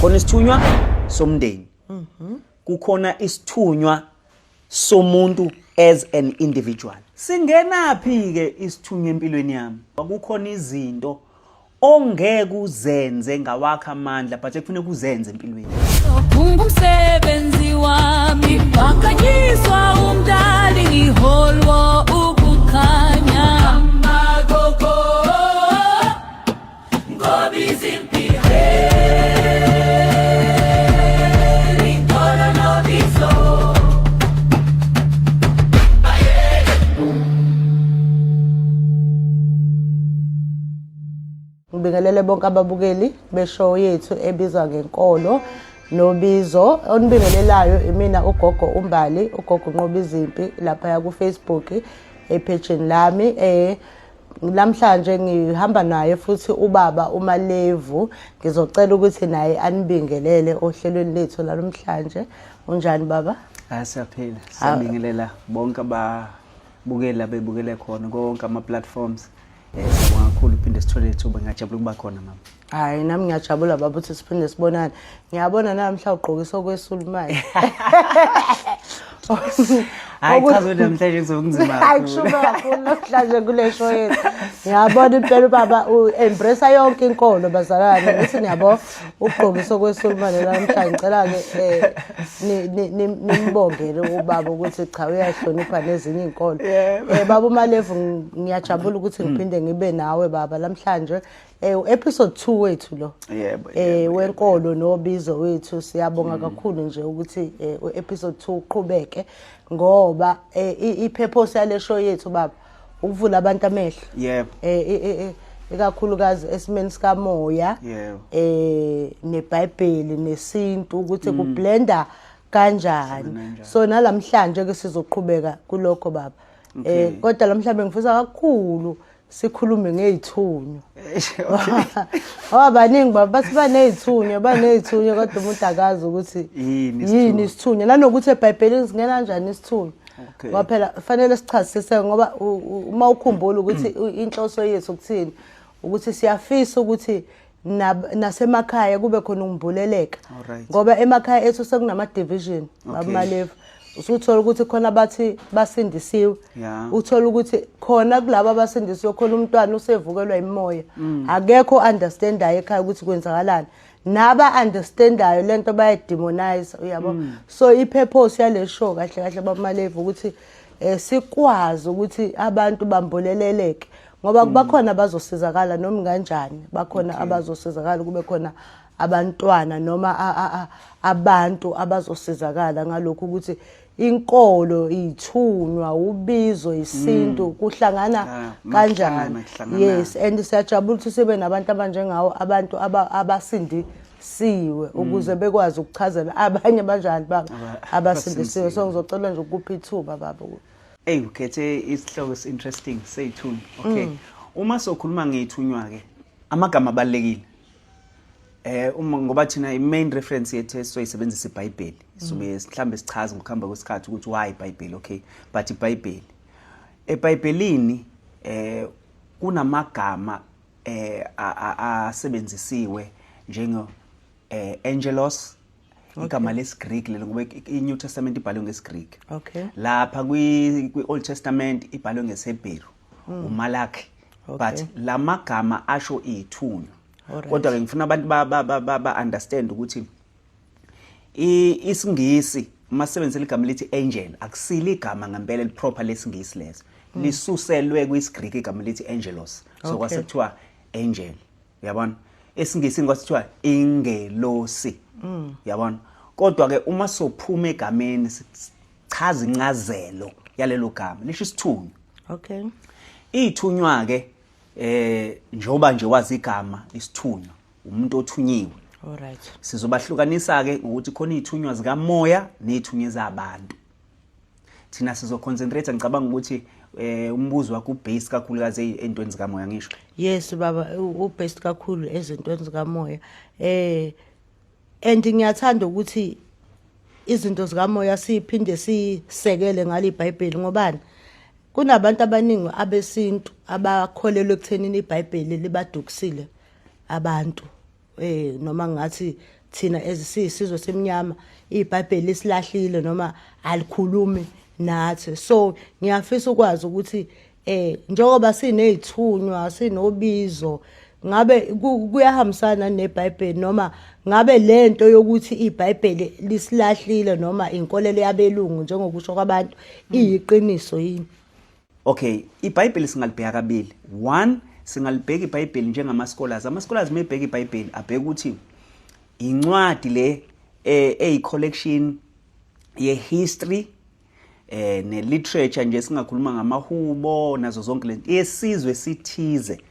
Khona isithunywa somndeni. Kukhona isithunywa somuntu as an individual. Singenaphi ke isithunywa empilweni yami? Kukhona izinto ongeke uzenze ngawakho amandla but ekufuneka uzenze empilweni. Ungumsebenzi wami wakhanyiswa umdali ngiholwa ukukhanya amagogo ngoba izimpi inkolo nobizo. Ngibingelele bonke ababukeli beshow yethu ebizwa ngenkolo nobizo. Onibingelelayo imina ugogo uMbali, ugogo unqoba izimpi lapha ku Facebook ephejini lami. Namhlanje ngihamba naye futhi ubaba uMalevu. Ngizocela ukuthi naye anibingelele ohlelweni lethu lalomhlanje. Unjani baba? Hayi, siyaphila. Siyabingelela bonke ababukela bebukele khona konke ama platforms. Siyabonga kakhulu uphinde sithole ithuba, ngiyajabula ukuba khona mama. Hayi, nami ngiyajabula baba ukuthi siphinde sibonane. Ngiyabona namhla ugqokisa okwesulumane. Hayi cha, zo namhlanje kuzobe kunzima. Hayi, kushuba kakhulu namhlanje kule show yethu. Ngiyabona impela ubaba u-embrace yonke inkolo bazalwane. Ngithi niyabo ugqokisa okwesulumane namhlanje. Ngicela-ke nimbongele ubaba ukuthi cha, uyayihlonipha nezinye iy'nkolo. Baba uMalevu, ngiyajabula ukuthi ngiphinde ngibe nawe baba namhlanje. Episode 2 wethu lo. Yebo. Wenkolo nobizo wethu, siyabonga kakhulu nje ukuthi u-episode 2 uqhubeke ngoba i-purpose yale show yethu baba ukuvula abantu amehlo. Ikakhulukazi esimeni sikamoya neBhayibheli nesintu ukuthi kublenda kanjani. Kanjani. So nalamhlanje ke sizoqhubeka kulokho baba. Kodwa lamhlanje ngifisa kakhulu sikhulume ngezithunywa. Ngoba baningi baba bathi banezithunywa, banezithunywa, kodwa umuntu akazi ukuthi yini yini isithunywa nanokuthi eBhayibhelini singena kanjani isithunywa. Ngoba phela fanele sichazisise ngoba uma ukhumbula ukuthi inhloso yethu ukuthini, ukuthi siyafisa ukuthi nasemakhaya kube khona ukumbuleleka. Ngoba emakhaya ethu sekunama division baba Malevu. Usuthola ukuthi khona abathi basindisiwe. Uthola ukuthi khona kulabo abasindisiwe khona umntwana usevukelwa imoya. Akekho understandayo ekhaya ukuthi kwenzakalani. Naba understandayo lento bayademonize, uyabo. So i-purpose yale show kahle kahle baba Malevu ukuthi sikwazi ukuthi abantu bambuleleleke ngoba bakhona abazosizakala noma kanjani, bakhona abazosizakala, kube khona abantwana noma abantu abazosizakala ngalokhu ukuthi inkolo, ithunywa, ubizo, isintu kuhlangana kanjani. Makuhlangana, kuhlangana. Yes, and siyajabula ukuthi sibe nabantu abanjengawo, abantu abasindisiwe ukuze bekwazi ukuchazela abanye abanjani baba abasindisiwe. So ngizocela nje ukupha ithuba baba. Ey, ukhethe isihloko esi-interesting seyithunywa. Okay. Uma sokhuluma ngeyithunywa ke, amagama abalekile. Uma ngoba thina i-main reference yethu esizoyisebenzisa iBhayibheli. Sobe mhlambe sichaze ngokuhamba kwesikhathi ukuthi why iBhayibheli, okay. But iBhayibheli. EBhayibhelini kunamagama asebenzisiwe njenge angelos, igama lesiGreek lelo ngoba i-New Testament ibhalwe ngesiGreek. Lapha kwi Old Testament ibhalwe ngesiHebheru, uMalaki. But lamagama asho ithunywa. Kodwa ke ngifuna abantu ba understand ukuthi isiNgisi uma sisebenzisa igama lithi angel akusile igama ngempela eliproper lesiNgisi leso. Lisuselwe kwisiGreek igama lithi angelos. So kwase kuthiwa angel. Uyabona? EsiNgisini kwasithiwa ingelosi. Uyabona? Kodwa ke uma sophuma egameni sichaza incazelo yalelo gama lisho isithunywa. Ithunywa ke njoba nje wazi igama isithunywa, umuntu othunyiwe. Sizobahlukanisa ke ngokuthi khona izithunywa zikamoya nezithunywa zabantu. Thina sizoconcentrate, ngicabanga ukuthi umbuzo wakho ubase kakhulukazi entweni zikamoya, ngisho. Yes baba, ubased kakhulu ezintweni zikamoya. And ngiyathanda ukuthi izinto zikamoya siphinde sisekele ngalo iBhayibheli ngobani? Kunabantu abaningi abesintu abakholelwa ekuthenini iBhayibheli libadukisile abantu. Noma ngathi thina ezisiyisizwe semnyama iBhayibheli lisilahlile noma alikhulumi nathi. So ngiyafisa ukwazi ukuthi njengoba sinezithunywa sinobizo, ngabe kuyahambisana neBhayibheli, noma ngabe lento yokuthi iBhayibheli lisilahlile noma inkolelo yabelungu njengokusho kwabantu iyiqiniso yini? Okay, iBhayibheli singalibheka kabili. One, singalibheka iBhayibheli njengama scholars. Ama scholars mebheka iBhayibheli abheka ukuthi incwadi le eyi collection ye history ne literature nje, singakhuluma ngamahubo nazo zonke lento yesizwe sithize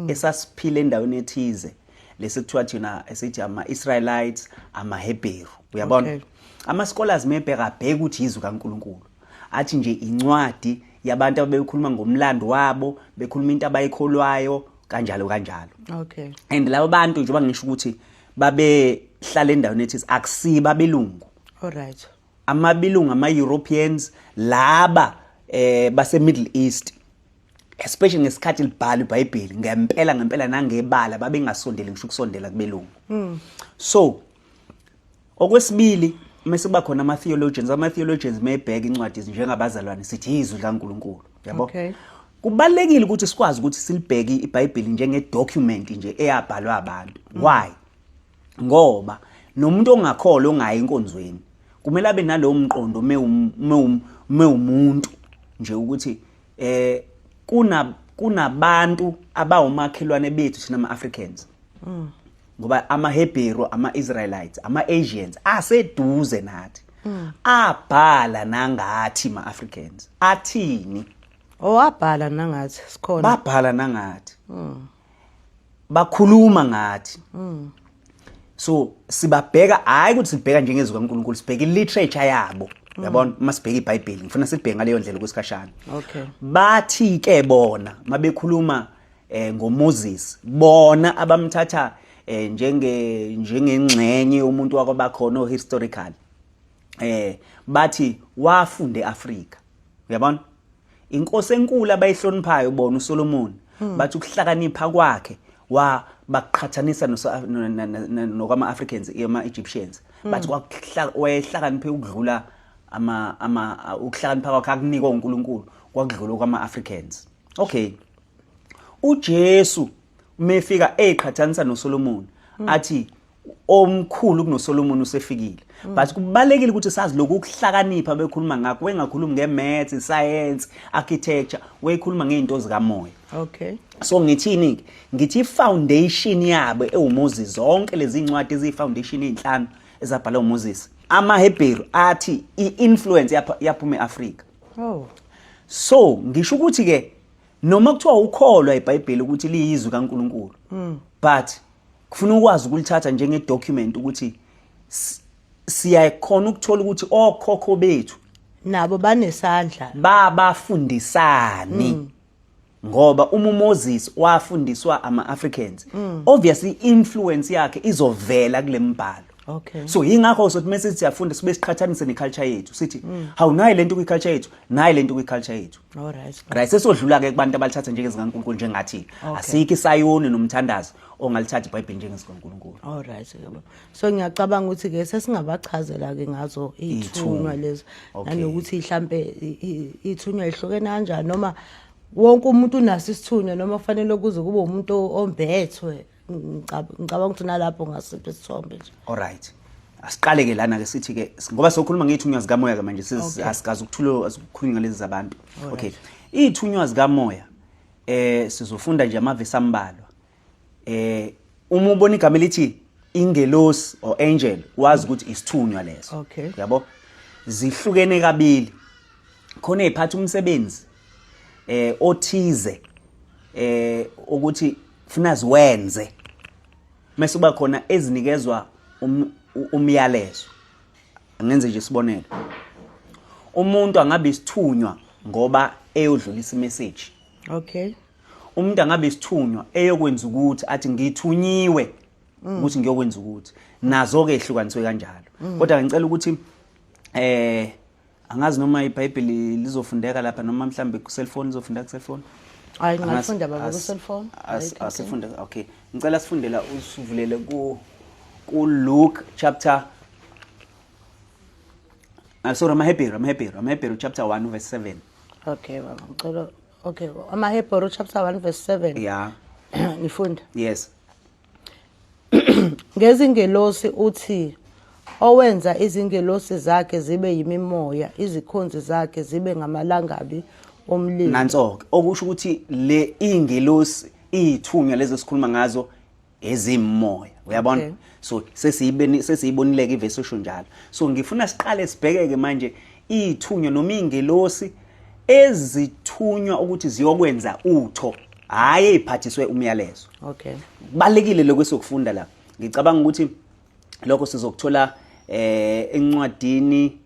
esasiphila endaweni ethize lesikuthiwa thina esithi ama Israelites, ama Hebrew, uyabona? Ama scholars mebheka abheka ukuthi izwi kaNkuluNkulu, athi nje incwadi yabantu abebekhuluma ngomlando wabo, bekhuluma into abayikholwayo, kanjalo kanjalo. And labo bantu, njengoba ngisho ukuthi babehlala endaweni ethize, akusiba abelungu. All right. Amabelungu, ama-Europeans laba base Middle East, especially ngesikhathi libhala iBhayibheli, ngempela ngempela nangebala babengasondeli ngisho ukusondela kubelungu. So okwesibili, mase kuba khona ama-theologians. Ama-theologians mayebheka incwadi njengabazalwane, sithi izwi likaNkuluNkulu, yabo? Kubalekile ukuthi sikwazi ukuthi silibheke iBhayibheli njenge-document nje eyabhalwa abantu. Why? Ngoba nomuntu ongakholwa, ongayi enkonzweni, kumele abe nalowo mqondo mewumuntu nje ukuthi kunabantu abawumakhelwane bethu thina ama-Africans, ngoba amaHebheru, ama-Israelites, ama-Asians aseduze nathi, abhala nangathi ma-Africans athini. Owabhala nangathi sikhona. Babhala nangathi, bakhuluma ngathi. So sibabheka, hayi ukuthi sibheka njengezwi kaNkuluNkulu, sibheka i-literature yabo, uyabona? Uma sibheka iBhayibheli, ngifuna silibheke ngaleyo ndlela kwesikhashana. Bathi ke bona mabekhuluma ngoMoses, bona abamthatha njengengxenye yomuntu wakwabakhona historical, bathi wafunda eAfrika, uyabona? Inkosi enkulu abayihloniphayo bona, uSolomon, bathi ukuhlakanipha kwakhe wa baqhathanisa nokwama Africans, ama Egyptians. Bathi wayehlakaniphe ukudlula ama ama ukuhlakanipha kwakhe akunikwa uNkulunkulu kwakudlula kwama Africans. Okay, uJesu umefika eqhathanisa noSolomon, athi omkhulu kunoSolomon usefikile. But kubalekile ukuthi sazi lokhu ukuhlakanipha bekhuluma ngakho, wengakhulumi nge-maths, science, architecture, wekhuluma ngeinto zikamoya. So ngithini ke? Ngithi i-foundation yabo ewuMoses, zonke lezi incwadi eziyi-foundation ezinhlanu ezabhalwa uMoses, amaHebheru athi i-influence yaphuma eAfrika. So ngisho ukuthi ke noma kuthiwa ukholwa iBhayibheli ukuthi liyizwi kaNkuluNkulu, but kufuna ukwazi ukulithatha njenge document ukuthi siyakhona ukuthola ukuthi okhokho bethu nabo banesandla, babafundisani, ngoba uma uMoses wafundiswa ama-Africans, obviously influence yakhe izovela kule mbhalo. So yingakho sothi mase siyafunda sibe siqhathanise neculture yethu, sithi hawu, nayi lento kwi-culture yethu, nayi lento kwi-culture yethu. All right. Right, sesodlula ke kubantu abalithatha njengezikaNkulunkulu njengathi. Asikho isayoni nomthandazo ongalithatha iBhayibheli njengezikaNkulunkulu. All right, yebo. So ngiyacabanga ukuthi ke sesingabachazela ke ngazo ithunywa lezi, nanokuthi mhlambe ithunywa ihlukene kanjani, noma wonke umuntu unaso isithunywa, noma kufanele kuze kube umuntu ombethwe. Ngicabanga ukuthi nalapho ngasiphi isithombe nje. All right. Asiqale ke lana ke, sithi ke ngoba sokhuluma ngey'thunywa zikamoya ke manje, asikazi ukuthula ukukhulunywa ngalezi zabantu. Okay. Iy'thunywa zikamoya, sizofunda nje amavesi ambalwa. Uma ubona igama elithi ingelosi or angel, wazi ukuthi isithunywa leso. Yabo? Zihlukene kabili. Khona eziphatha umsebenzi othize ukuthi funa ziwenze, mase kuba khona ezinikezwa umyalezo. Ngenze nje isibonelo, umuntu angabe isithunywa ngoba eyodlulisa imessage. Umuntu angabe isithunywa eyokwenza ukuthi athi ngithunyiwe ukuthi ngiyokwenza ukuthi, nazo ke ehlukaniswe kanjalo. Kodwa ngicela ukuthi angazi noma iBhayibheli lizofundeka lapha noma mhlambe ku cellphone, lizofundeka ku cellphone. Hayi, ngingafunda baba ku cellphone. Asifunde. Okay, ngicela sifundela, usivulele ku ku Luke chapter sorry, amaHebheru chapter 1 verse 7. Okay baba, ngicela, okay, amaHebheru chapter 1 verse 7. Yeah. Ngifunda. Yes. Ngezingelosi uthi, owenza izingelosi zakhe zibe yimimoya, izikhonzi zakhe zibe ngamalangabi omlilo. Nanso ke, okusho ukuthi le ingelosi, izithunywa lezo sikhuluma ngazo ezimoya, uyabona? Okay. So sesiyibonile ke ivesi osho njalo. So ngifuna siqale sibheke ke manje izithunywa noma ingelosi ezithunywa ukuthi ziyokwenza utho, hayi eziphathiswe umyalezo. Kubalekile lokho esokufunda la. Ngicabanga ukuthi lokho sizokuthola encwadini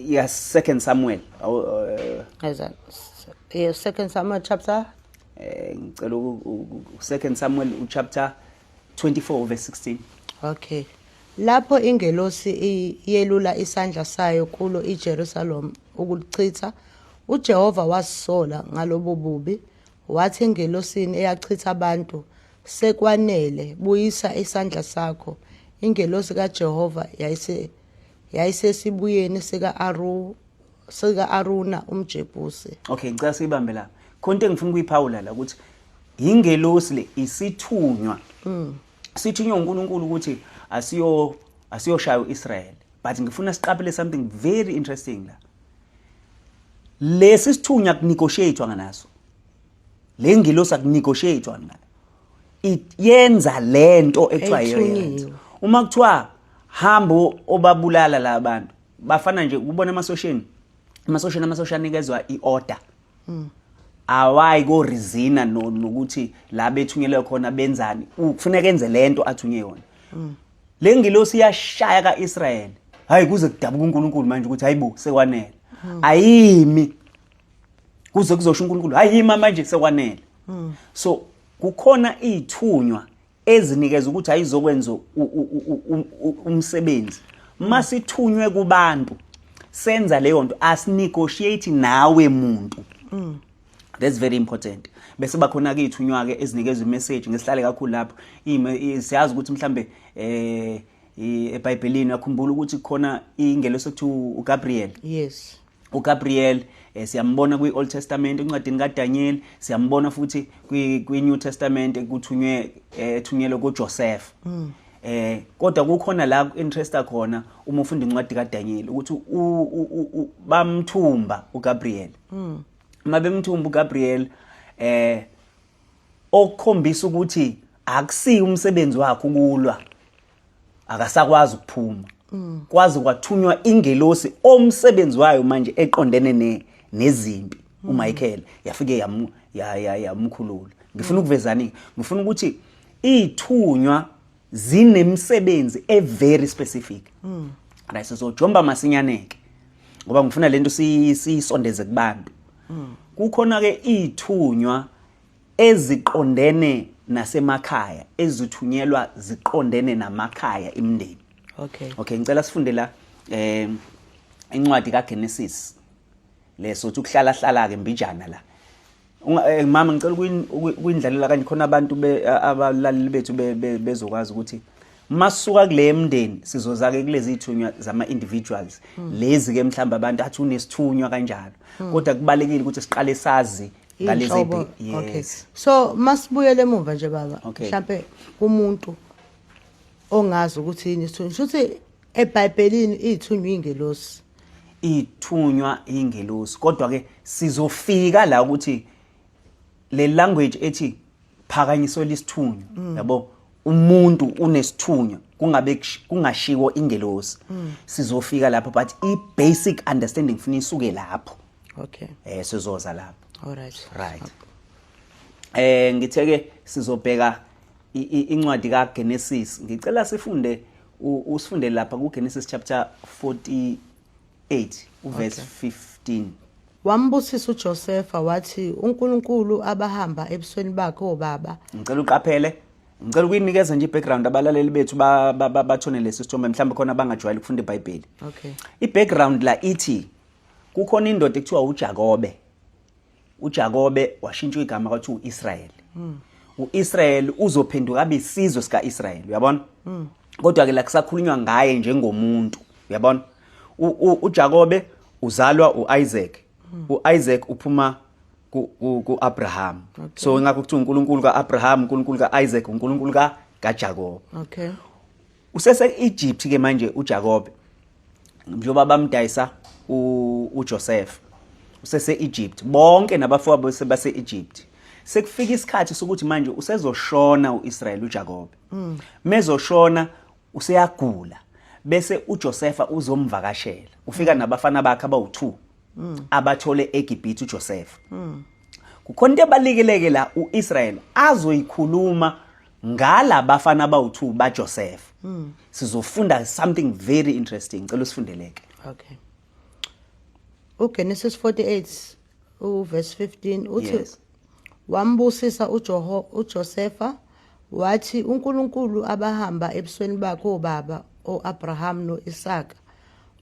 ya Second Samuel. Eza, yeah, Second Samuel chapter Ngicela Second Samuel chapter 24 verse 16. Okay. Lapho ingelosi yelula isandla sayo kulo iJerusalem ukulichitha, uJehova wasisola ngalobo bubi, wathi engelosini eyachitha abantu, "Sekwanele, buyisa isandla sakho." Ingelosi kaJehova yayisesibuyeni sika Aruna umJebusi. Okay, ngicela siyibambe la. Khona into engifuna ukuyiphawula la, ukuthi ingelosi le isithunywa. Sithunywa uNkulunkulu ukuthi asiyoshaya uIsrael. But ngifuna siqaphele something very interesting la. Lesi sithunywa kunegotiatewa nganaso. Le ngelosi akunegotiatewa ngayo. Yenza lento ekuthiwa Ethunyiwe. yenza. Uma kuthiwa hambo obabulala la bantu, bafana nje ubona emasosheni. Amasosha anikezwa iorder. Awayi ko reasona nokuthi la bethunyelwe khona benzani, kufuneka enze lento athunye yona. Le ngilosi iyashaya kaIsrael, hayi, kuze kudabuka uNkulunkulu manje ukuthi hayibo, sekwanele. Ayimi kuze kuzosho uNkulunkulu, hayi, yima manje, sekwanele. So kukhona izithunywa ezinikeza ukuthi ayizokwenza umsebenzi. Masithunywe kubantu, senza leyo nto, asinegotiate nawe muntu. That's very important. Bese bakhona ke ithunywa ke ezinikeza imessage, ngesihlale kakhulu lapho. Siyazi ukuthi mhlambe eBhayibhelini, uyakhumbula ukuthi khona ingelosi ekuthiwa uGabriel? Yes. uGabriel siyambona kwi-Old Testament encwadini kaDaniel, siyambona futhi kwi-New Testament kuthunywe ethunyelwe kuJoseph. Kodwa kukhona la interesta khona uma ufunda incwadi kaDaniel ukuthi bamthumba uGabriel. Uma bemthumba uGabriel, okukhombisa ukuthi akusiyo umsebenzi wakhe ukulwa, akasakwazi ukuphuma, kwazi kwathunywa ingelosi omsebenzi wayo manje eqondene nezimpi, uMichael, yafike yamkhulula. Ngifuna ukuvezani? Ngifuna ukuthi ithunywa zinemsebenzi e very specific. Right, so jomba masinyane ke ngoba ngifuna lento siyisondeze kubantu. Kukhona ke ithunywa eziqondene nasemakhaya, ezithunyelwa ziqondene namakhaya, imindeni. Okay, ngicela sifunde la incwadi kaGenesis leso uthi ukuhlala hlala ke mbijana la. Mama, ngicela ukuyindlalela kanje khona abantu abalaleli bethu bezokwazi ukuthi masuka kule emndeni sizoza ke kulezi ithunywa zama individuals lezi ke, mhlawumbe abantu athi unesithunywa kanjalo, kodwa kubalekile ukuthi siqale sazi ngalezi. Iy'nhlobo, okay. So masibuyele emuva nje baba, mhlambe umuntu ongazi ukuthi yini isithunywa, shuthi eBhayibhelini ithunywa ingelosi? Ithunywa ingelosi, kodwa ke sizofika la ukuthi le language ethi phakanyiswe isithunywa, yabo, umuntu unesithunywa, kungabe kungashiwo ingelosi. Sizofika lapho, but i basic understanding funa isuke lapho. Sizoza lapho. All right. Right, ngitheke sizobheka incwadi kaGenesis. Ngicela sifunde, usifunde lapha kuGenesis chapter 48 uverse 15. Wambusisa uJosefa wathi, "uNkulunkulu abahamba ebusweni bakhe obaba." Ngicela uqaphele, ngicela ukuyinikeza nje i-background, abalaleli bethu bathone lesi sithombe, mhlawumbe khona abangajwayele ukufunda iBhayibheli. I-background la ithi kukhona indoda ekuthiwa uJakobe. uJakobe washintshwa igama kwathiwa uIsrael. uIsrael uzophenduka abe isizwe sikaIsrael, uyabona? Kodwa ke la kusakhulunywa ngaye njengomuntu, uyabona? UJakobe uzalwa uIsaac. UIsaac uphuma ku-Abraham. So ingakho kuthiwa uNkulunkulu kaAbraham, uNkulunkulu kaIsaac, uNkulunkulu kaJakobe. Usese Egypt ke manje uJakobe. Njengoba bamdayisa uJoseph. Usese Egypt. Bonke nabafowabo base Egypt. Sekufika isikhathi sokuthi manje usezoshona uIsrael uJakobe. Mezoshona useyagula. Bese uJosepha uzomvakashela. Ufika nabafana bakhe abawu2. Abathole eGibhithe uJoseph. Kukhona into ebalekileke la uIsrael azoyikhuluma ngalabafana abawu2 baJoseph. Sizofunda something very interesting. Cela usifundeleke. Okay. uGenesis 48 uverse 15 uthi wambusisa uJoho uJosepha wathi uNkulunkulu abahamba ebusweni bakhe obaba oAbraham noIsaka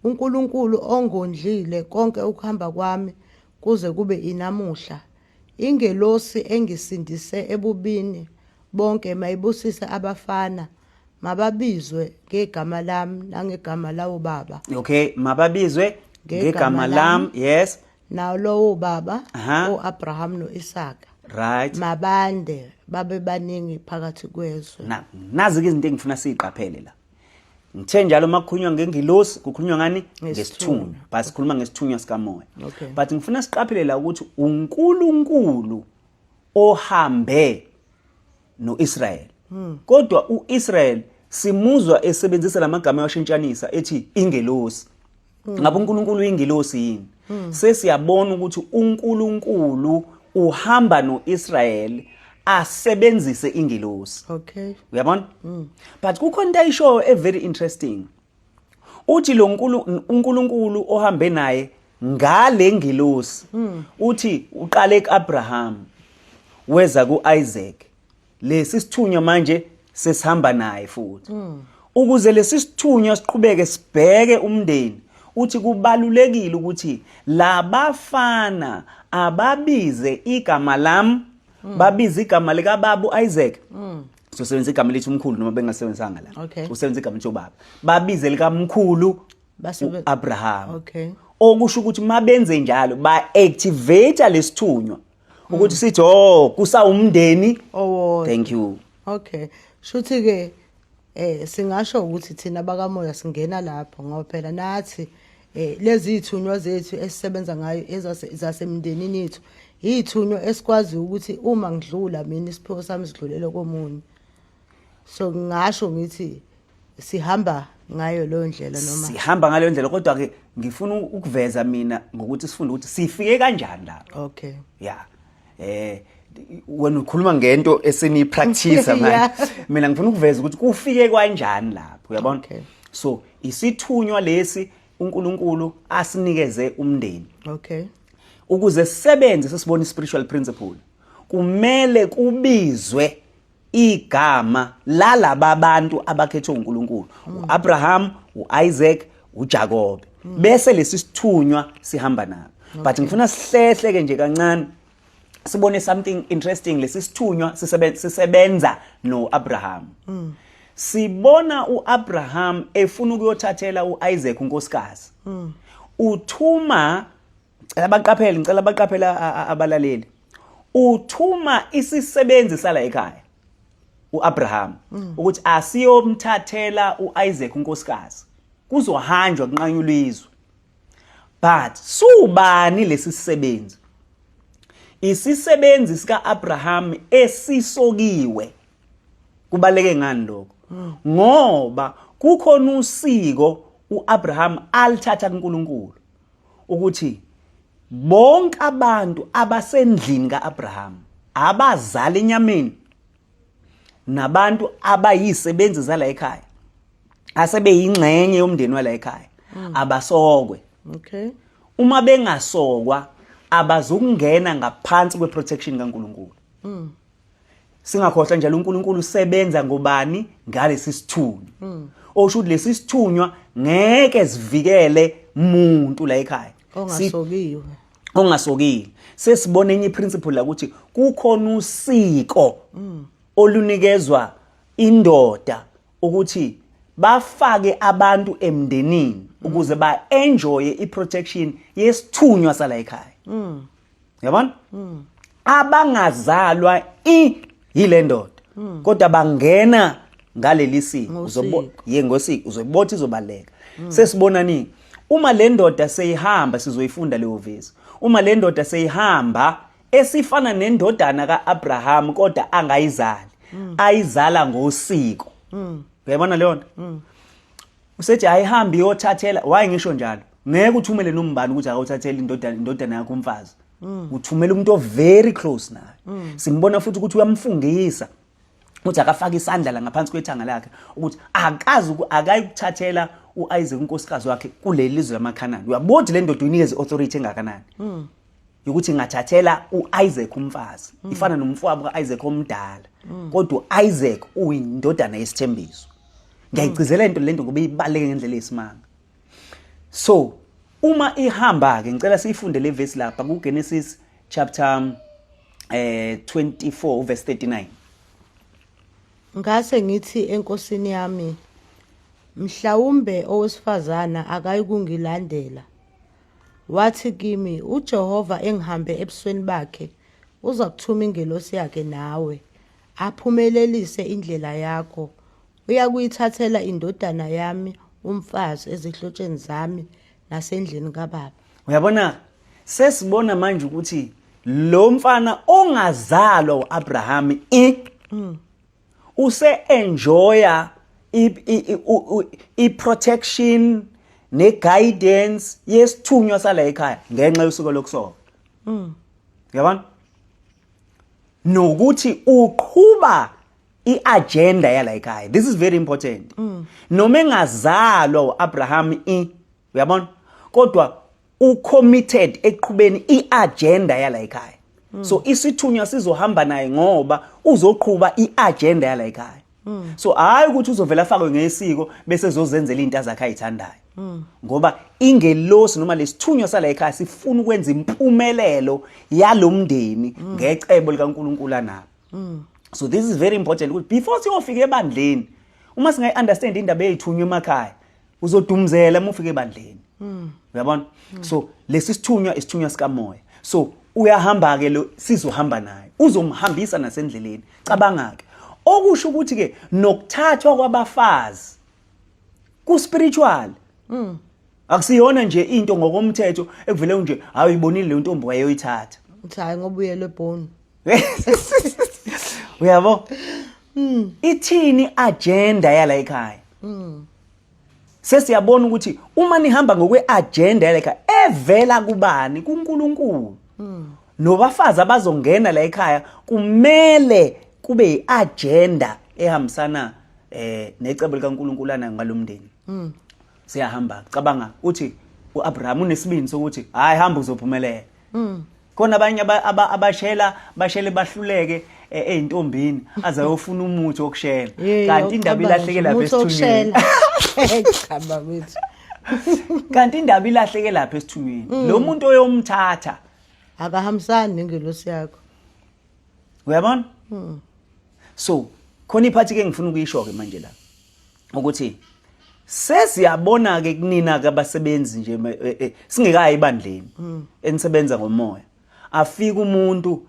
uNkulunkulu ongondlile konke ukuhamba kwami kuze kube inamuhla ingelosi engisindise ebubini bonke mayibusise abafana mababizwe ngegama lami nangegama lawo baba. Okay, mababizwe ngegama lami, yes. Nalowo baba oAbraham noIsaka. Mabande babe baningi phakathi kwezwe. Na nazi ke izinto engifuna siziqaphele la. Ngithe njalo makukhulunywa ngengilosi kukhulunywa ngani? Ngesithunywa. But sikhuluma ngesithunywa sikamoya. But ngifuna siqaphele la ukuthi uNkulunkulu ohambe noIsrael. Kodwa uIsrael simuzwa esebenzisa lamagama ayashintshanisa ethi ingelosi. Ngabe uNkulunkulu uyingelosi yini? Sesiyabona ukuthi uNkulunkulu uhamba noIsrael asebenzise ingelosi. Uyabona? But kukhona into ayishoyo e very interesting. Uthi lo uNkulunkulu ohambe naye ngale ngelosi uthi uqale kuAbraham weza kuIsaac. Lesi sithunywa manje sesihamba naye futhi. Ukuze lesi sithunywa siqhubeke sibheke umndeni, uthi kubalulekile ukuthi labafana ababize igama lami, babize igama likababa uIsaac. Sosebenzisa igama lethu umkhulu noma bengasebenzisanga la. Usebenzisa igama lethu ubaba. Babize likamkhulu uAbraham. Okusho ukuthi mabenze njalo ba activate lesithunywa ukuthi sithi oh kusawumndeni owodwa. Thank you. Okay. Shuthi ke singasho ukuthi thina bakamoya singena lapho ngoba phela nathi lezi ithunywa zethu esisebenza ngayo ezasemndenini yethu ithunywa esikwazi ukuthi uma ngidlula mina isiphiwo sami sidlulele komunye. So ngingasho ngithi sihamba ngayo leyo ndlela noma sihamba ngaleyo ndlela, kodwa ke ngifuna ukuveza mina ngokuthi sifunde ukuthi sifike kanjani lapho. Yeah. Wena ukhuluma ngento eseniyi practice manje. Mina ngifuna ukuveza ukuthi kufike kanjani lapho, uyabona? So isithunywa lesi uNkulunkulu asinikeze umndeni. Ukuze sisebenze sesibona spiritual principle, kumele kubizwe igama lalaba bantu abakhethwe uNkulunkulu, uAbraham, uIsaac, uJakobe. Bese lesi sithunywa sihamba nabo. But ngifuna sihlehle ke nje kancane sibone something interesting. Lesi sithunywa sisebenza noAbraham. Sibona uAbraham efuna ukuyothathela uIsaac unkosikazi. Uthuma, ngicela baqaphele, ngicela baqaphele abalaleli. Uthuma isisebenzi sala ekhaya uAbraham ukuthi asiyomthathela uIsaac unkosikazi, kuzohanjwa kunqanyulwa izwe. But subani lesi sisebenzi? Isisebenzi sikaAbraham esisokiwe. Kubaleke ngani lokho? Ngoba kukhona usiko uAbraham alithatha kuNkulunkulu ukuthi bonke abantu abasendlini kaAbraham abazali enyameni nabantu abayisebenzi zala ekhaya asebeyingxenye yomndeni wala ekhaya abasokwe. Uma bengasokwa abazukungena ngaphansi kweprotection kaNkulunkulu. Singakhohlwa njalo uNkulunkulu usebenza ngobani? Ngalesi sithunywa. Osho ukuthi lesi sithunywa ngeke sivikele umuntu la ekhaya ongasokiwe. Ongasokile. Sesibona enye principle la ukuthi kukhona usiko olunikezwa indoda. Ukuthi bafake abantu emndenini ukuze ba enjoy i-protection yesithunywa sala ekhaya. Yabona? Abangazalwa i yile ndoda. Kodwa bangena ngaleli siko. Uzobo ye ngosiko uzobotha izobaleka. Sesibona nini? Uma le ndoda seyihamba sizoyifunda leyo vesi. Uma le ndoda seyihamba esifana nendodana kaAbraham kodwa angayizali ayizala ngosiko uyayibona leyo nto usethi ayihambi iyothathela why ngisho njalo ngeke uthumele nombani ukuthi akawuthathele indodana indodana yakho umfazi uthumela umuntu o very close naye simbona futhi ukuthi uyamfungisa ukuthi akafake isandla la ngaphansi kwethanga lakhe ukuthi akazi akayikuthathela uIsaac unkosikazi wakhe kuleli lizwe lamaKhanani uyabona ukuthi le ndoda uyinikeze authority engakanani yokuthi ngathathela uIsaac umfazi ifana nomfowabo kaIsaac omdala kodwa uIsaac uyindodana yesithembiso ngiyayigcizela into lento ngoba ibaleke ngendlela eyisimanga so uma ihamba ke ngicela siyifunde le verse lapha kuGenesis chapter eh 24 verse 39 Ngase ngithi enkosini yami mhlawumbe owesifazana akayikungilandela Wathi kimi, uJehova engihambe ebusweni bakhe uzakuthuma ingelosi yakhe nawe, aphumelelise indlela yakho. Uyakuyithathela indodana yami umfazi ezihlotsheni zami nasendlini kababa. Uyabona, sesibona manje ukuthi lo mfana ongazalwa uAbraham i use enjoya i protection ne guidance yesithunywa sala ekhaya ngenxa yosuku lokusoka uyabona nokuthi uqhuba iagenda yala ekhaya this is very important noma engazalwa uAbraham i uyabona kodwa ucommitted eqhubeni iagenda yala ekhaya so isithunywa sizohamba naye ngoba uzoqhuba iagenda yala ekhaya so hayi ukuthi uzovela afakwe ngesiko bese ezozenzela izinto azakhe ayithandayo ngoba ingelosi noma lesithunywa sala ekhaya sifuna ukwenza impumelelo yalomndeni ngecebo likaNkuluNkulu analo so this is very important ukuthi before siyofika ebandleni uma singayi understand indaba eyithunywa emakhaya uzodumzela uma ufika ebandleni uyabona so lesi sithunywa isithunywa sikamoya so uyahamba ke lo sizohamba naye uzomhambisa nasendleleni cabanga ke okusho ukuthi ke nokuthathwa kwabafazi ku spiritual akusiyona nje into ngokomthetho ekuvele nje hayi uyibonile le ntombi wayeyoyithatha uthi hayi ngoba uyelwe ebhoni uyabo ithini agenda yala ekhaya sesiyabona ukuthi uma nihamba ngokwe-agenda yala ekhaya evela kubani kuNkulunkulu nobafazi abazongena la ekhaya kumele kube i-agenda ehambisana eh necebo likaNkulunkulu anayo ngalomndeni siyahamba cabanga uthi uAbraham unesibindi sokuthi hayi hamba uzophumelela khona abanye abashela bashele bahluleke eyintombini aze ayofuna umuthi wokushela kanti indaba ilahleke lapha esithunyweni cha bakwethu kanti indaba ilahleke lapha esithunyweni lo muntu oyomthatha akahambisani nengelosi yakho uyabona so khona iphathi ke ngifuna ukuyisho ke manje la ukuthi sesiyabona ke kunina ke abasebenzi nje singekayi ebandleni enisebenza ngomoya afika umuntu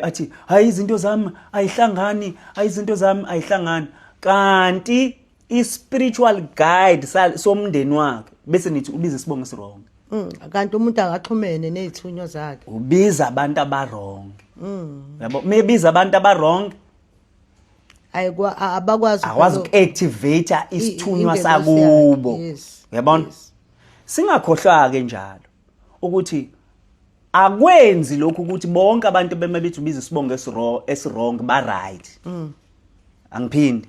athi hayi izinto zami ayihlangani hayi izinto zami ayihlangani kanti i-spiritual guide somndeni wakhe bese nithi ubiza isibongo esiwrong Kanti umuntu akaxhumene nezithunywa zakhe ubiza abantu abawrong yabo mebiza abantu abawrong ayikwa abakwazi akwazi uku-activate isithunywa sakubo uyabona singakhohlwa ke njalo ukuthi akwenzi lokhu ukuthi bonke abantu bema bethi ubiza isibongo esiro esiwrong ba right angiphindi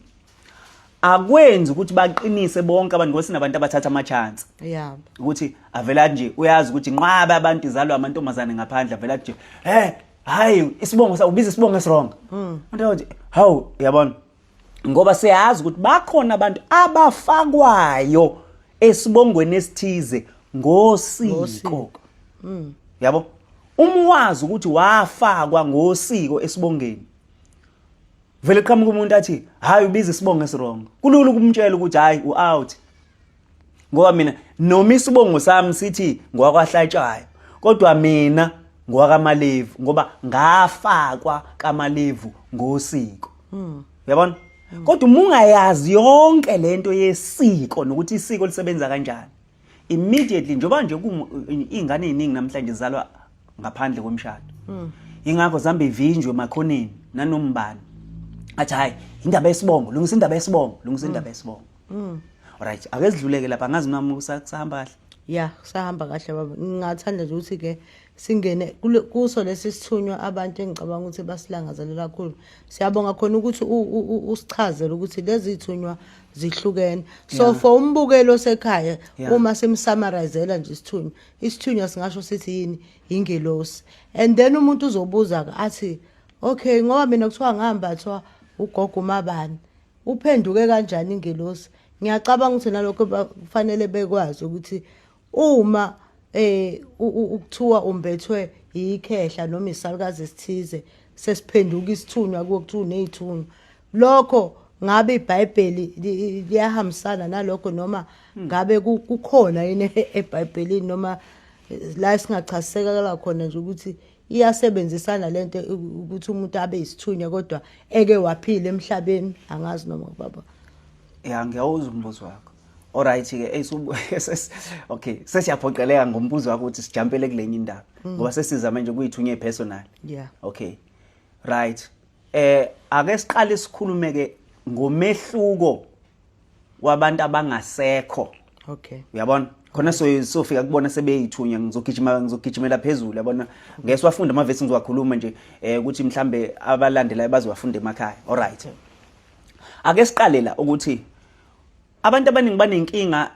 akwenzi ukuthi baqinise bonke abantu ngoba sinabantu abathatha ama chance yeah ukuthi avela nje uyazi ukuthi nqwabe abantu izalwa amantombazane ngaphandle avela nje hey hayi isibongo sa ubiza isibongo esiwrong umuntu athi hawu uyabona ngoba siyazi ukuthi bakhona abantu abafakwayo esibongweni esithize ngosiko yabo uma wazi ukuthi wafakwa ngosiko esibongeni Vele qhamuka umuntu athi hayi ubiza isibongo esiwrong. Kulula ukumtshela ukuthi hayi u-out. Ngoba mina noma isibongo sami sithi ngowakwaHlatshwayo kodwa mina ngowakaMalevu ngoba ngafakwa kaMalevu ngosiko. Uyabona? Kodwa uma ungayazi yonke lento yesiko nokuthi isiko lisebenza kanjani immediately njengoba nje iy'ngane ey'ningi namhlanje zizalwa ngaphandle komshado ingakho zihambe ivinjwe emakhoneni nanombani athi hhayi indaba yesibongo lungisa indaba yesibongo lungisa indaba yesibongo alright ake sidluleke lapha angazi noma kusahamba kahle. Ya, kusahamba kahle baba. Ngingathanda nje ukuthi ke singene kuso lesi sithunywa abantu engicabanga ukuthi basilangazelela kakhulu. Siyabonga khona ukuthi usichazele ukuthi lezi zithunywa zihlukene. So for umbukeli osekhaya uma simsummarizela nje isithunywa, isithunywa singasho sithi yini? Ingelosi. And then umuntu uzobuza ke athi okay ngoba mina kuthiwa ngihambathwa ugogo uMabani. Uphenduke kanjani ingelosi? Ngiyacabanga ukuthi nalokho kufanele bekwazi ukuthi uma ukuthiwa umbethwe yikhehla noma isalukazi esithize sesiphenduka isithunywa kuwo kuthiwa uney'thunywa, lokho ngabe iBhayibheli liyahambisana nalokho noma ngabe kukhona yini eBhayibhelini noma la singachasisekela khona nje ukuthi iyasebenzisana lento ukuthi umuntu abe isithunywa kodwa eke waphila emhlabeni? Angazi noma baba. Ya, ngiyawuzwa umbuzo wakho. Alright ke, okay, sesiyaphoqeleka ngombuzo wakho ukuthi sijampele kulenye indaba ngoba sesiza manje kuyithunywa personal. Okay. Right. Ake siqale sikhulume ke ngomehluko wabantu abangasekho. Uyabona? Khona sofika kubona sebeyithunya ngizogijima ngizogijimela phezulu yabona. Ngeke siwafunde amavesi, ngizowakhuluma nje ukuthi mhlambe abalandelayo bazowafunda emakhaya. Alright. Ake siqale la ukuthi abantu abaningi banenkinga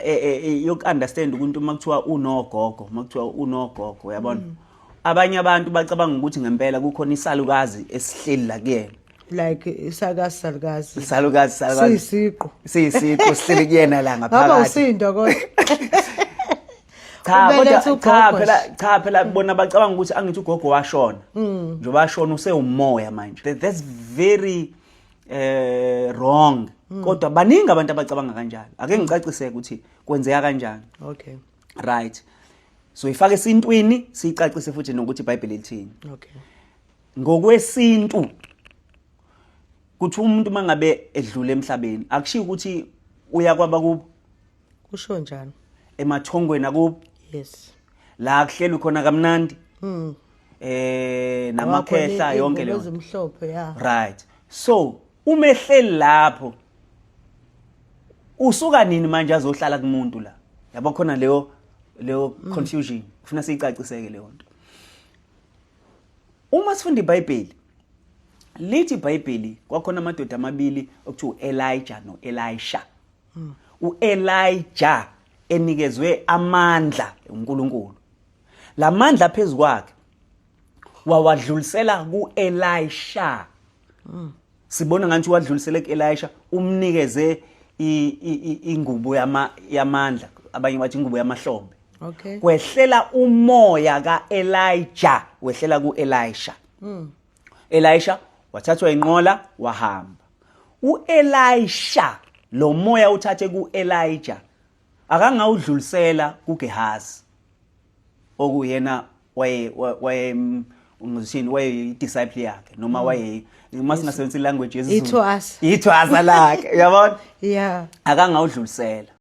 yoku-understand ukuthi uma kuthiwa unogogo, uma kuthiwa unogogo, uyabona? Abanye abantu bacabanga ukuthi ngempela kukhona isalukazi esihleli la kuyena. Like isakazi salukazi. Isalukazi salukazi. Siyisiqu. Siyisiqu sihleli kuyena la Ngaba ngaphakathi. usindwa kodwa. Cha, Ubeletha kodwa cha ugogo phela nje. Cha phela bona bacabanga ukuthi angithi ugogo washona. Njengoba washona usewumoya manje. That's very wrong. Kodwa baningi abantu abacabanga kanjalo. Ake ngicaciseke ukuthi kwenzeka kanjani. Right. So ifake esintwini siyicacise futhi nokuthi iBhayibheli lithini. Ngokwesintu kuthi umuntu mangabe edlule emhlabeni akushiyo ukuthi uya kwaba kubo. Kusho njalo. Emathongweni akubo. La kuhlelwe khona kamnandi. Namakhehla yonke leyo. Ezimhlophe ya. Right. So uma ehleli lapho usuka nini manje azohlala kumuntu la? Yabo khona leyo confusion. Ufuna siyicaciseke leyo nto. Uma sifunda iBhayibheli lithi iBhayibheli kwakhona amadoda amabili okuthiwa uElijah noElisha. UElijah enikezwe amandla uNkulunkulu. Lamandla phezukwakhe wawadlulisela kuElisha. Sibona ngathi wadlulisele kuElisha, umnikeze ingubo yamandla, abanye bathi ingubo yamahlombe. Kwehlela umoya kaElijah, wehlela kuElisha. Elisha wathathwa inqola wahamba. uElisha lo moya uthathe kuElijah akangawudlulisela kuGehazi okuyena waye waye ngizithini waye disciple yakhe noma waye uma singasebenzisa ilanguage yesiZulu Ithwasa. Ithwasa lakhe, uyabona? Akangawudlulisela.